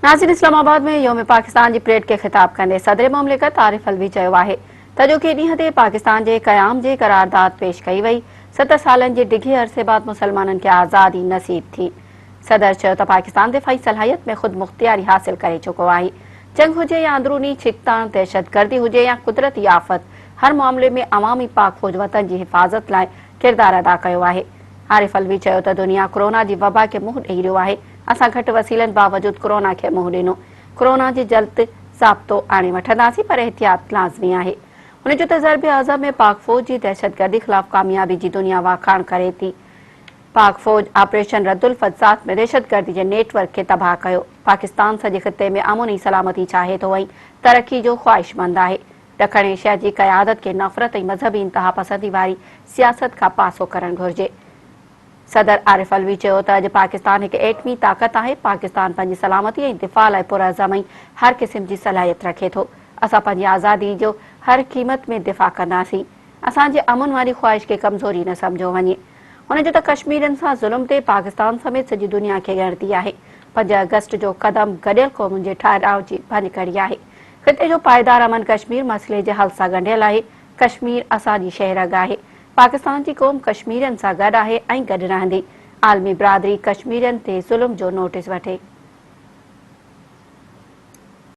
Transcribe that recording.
ناظرين اسلام آباد ۾ يوم پاڪستان جي پريڊ کي خطاب ڪندي صدر مملڪت عارف علوي چيو آهي ته اڄوڪي ڏينهن تي پاڪستان جي قيام جي قرارداد پيش ڪئي وئي، ست سالن جي ڊگهي عرصي بعد مسلمانن کي آزادي نصيب ٿي. صدر چيو ته پاڪستان دفاعي صلاحيت ۾ خودمختياري حاصل ڪري چڪو آهي، جنگ هجي يا اندروني ڇڪتاڻ، دهشتگردي هجي يا قدرتي آفت، هر معاملي ۾ عوامي پاڪ فوج وطن جي حفاظت لاء ڪردار ادا ڪيو آهي. عارف علوي چيو ته دنيا ڪرونا جي وبا کي منهن ڏئي رهيو آهي، اسان گهٽ وسيلن باوجود ڪرونا کي منهن ڏنو، ڪرونا جي جلد ضابطو آڻي وٺنداسين پر احتياط لازمي آهي. هن چيو ته ضرب عضب ۾ پاڪ فوج جي دهشتگردي خلاف ڪاميابي جي دنيا واکاڻ ڪري ٿي، پاڪ فوج آپريشن ردالفساد ۾ دهشتگردي جي نيٽ ورڪ کي تباهه ڪيو، پاڪستان سڄي خطي ۾ امن ۽ سلامتي چاهي ٿو ۽ ترقي جو خواهشمند آهي، ڏکڻ ايشيا جي قيادت کي نفرت ۽ مذهبي انتهاپسندي واري سياست کان پاسو ڪرڻ گهرجي. صدر عارف علوي چيو ته اڄ پاڪستان هڪ ايٽمي طاقت آهي، پاڪستان پنهنجي سلامتي ۽ دفاع لاء پرعزم ۽ هر قسم جي صلاحيت رکي ٿو، اسان پنهنجي آزادي جو هر قيمت ۾ دفاع ڪنداسين، اسان جي امن واري خواهش کي ڪمزوري نه سمجهيو وڃي. هن چيو ته ڪشميرين سان ظلم تي پاڪستان سميت سڄي دنيا کي ڳڻتي آهي، پنج آگسٽ جو قدم گڏيل قومن جي ٺهراء جي ڀڃڪڙي آهي، خطي جو پائيدار امن ڪشمير مسئلي جي حل سان ڳنڍيل آهي، ڪشمير اسان جي شهه رڳ آهي، پاڪستان جي قوم ڪشميرين سان گڏ آهي ۽ گڏ رهندي، عالمي برادري ڪشميرين تي ظلم جو نوٽيس وٺي.